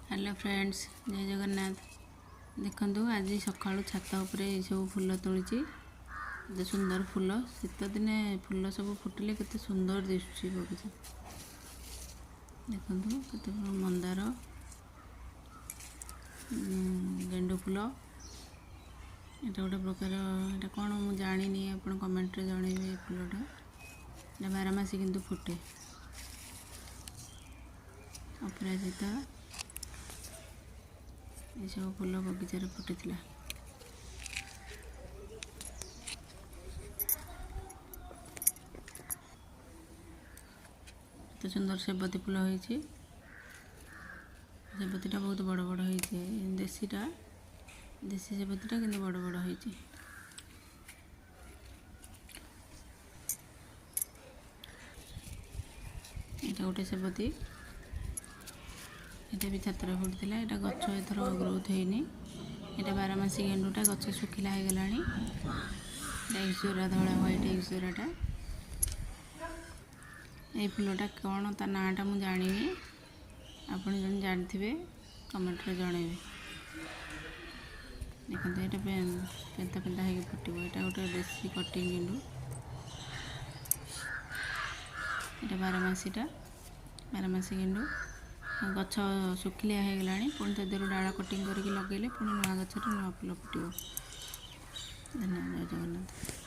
Hello friends, ଜୟ ଜଗନ୍ନାଥ। ଦେଖନ୍ତୁ, ଆଜି ସକାଳୁ ଛାତ ଉପରେ ଏସବୁ ଫୁଲ ତୋଳିଛି। କେତେ ସୁନ୍ଦର ଫୁଲ! ଶୀତ ଦିନେ ଫୁଲ ସବୁ ଫୁଟିଲେ କେତେ ସୁନ୍ଦର ଦିଶୁଛି ବଗିଚା। ଦେଖନ୍ତୁ, କେତେ ମନ୍ଦାର, ଗେଣ୍ଡୁ ଫୁଲ। ଏଇଟା ଗୋଟେ ପ୍ରକାର, ଏଇଟା କ'ଣ ମୁଁ ଜାଣିନି, ଆପଣ କମେଣ୍ଟରେ ଜଣେଇବେ। ଏ ଫୁଲଟା, ଏଇଟା ବାରମାସୀ କିନ୍ତୁ ଫୁଟେ। ଅପରାଜିତା, ଏସବୁ ଫୁଲ ବଗିଚାରେ ଫୁଟିଥିଲା। କେତେ ସୁନ୍ଦର ସେବତୀ ଫୁଲ ହେଇଛି। ସେବତୀଟା ବହୁତ ବଡ଼ ବଡ଼ ହେଇଛି। ଦେଶୀଟା, ଦେଶୀ ସେବତୀଟା କିନ୍ତୁ ବଡ଼ ବଡ଼ ହେଇଛି। ଏଇଟା ଗୋଟେ ସେବତୀ, ଏଇଟା ବି ଛାତରେ ଫୁଟିଥିଲା। ଏଇଟା ଗଛ ଏଥର ଗ୍ରୋଥ୍ ହେଇନି। ଏଇଟା ବାରମାସୀ ଗେଣ୍ଡୁଟା, ଗଛ ଶୁଖିଲା ହେଇଗଲାଣି। ଏଇଟା ଇକ୍ସୋରା, ଧଳା ହ୍ୱାଇଟ୍ ଇକ୍ସୋରାଟା। ଏଇ ଫୁଲଟା କ'ଣ, ତା ନାଁଟା ମୁଁ ଜାଣିନି। ଆପଣ ଜଣେ ଜାଣିଥିବେ, କମେଣ୍ଟରେ ଜଣେଇବେ। ଦେଖନ୍ତୁ, ଏଇଟା ପେନ୍ତା ପେନ୍ତା ହେଇକି ଫୁଟିବ। ଏଇଟା ଗୋଟେ ଦେଶୀ କଟିଂ ଗେଣ୍ଡୁ। ଏଇଟା ବାରମାସୀଟା, ବାରମାସୀ ଗେଣ୍ଡୁ। ଗଛ ଶୁଖିଲିଆ ହେଇଗଲାଣି। ପୁଣି ତା ଦେହରୁ ଡାଳ କଟିଂ କରିକି ଲଗେଇଲେ ପୁଣି ନୂଆ ଗଛରେ ନୂଆ ଫୁଲ ଫୁଟିବ। ଧନ୍ୟବାଦ, ଜୟ ଜଗନ୍ନାଥ।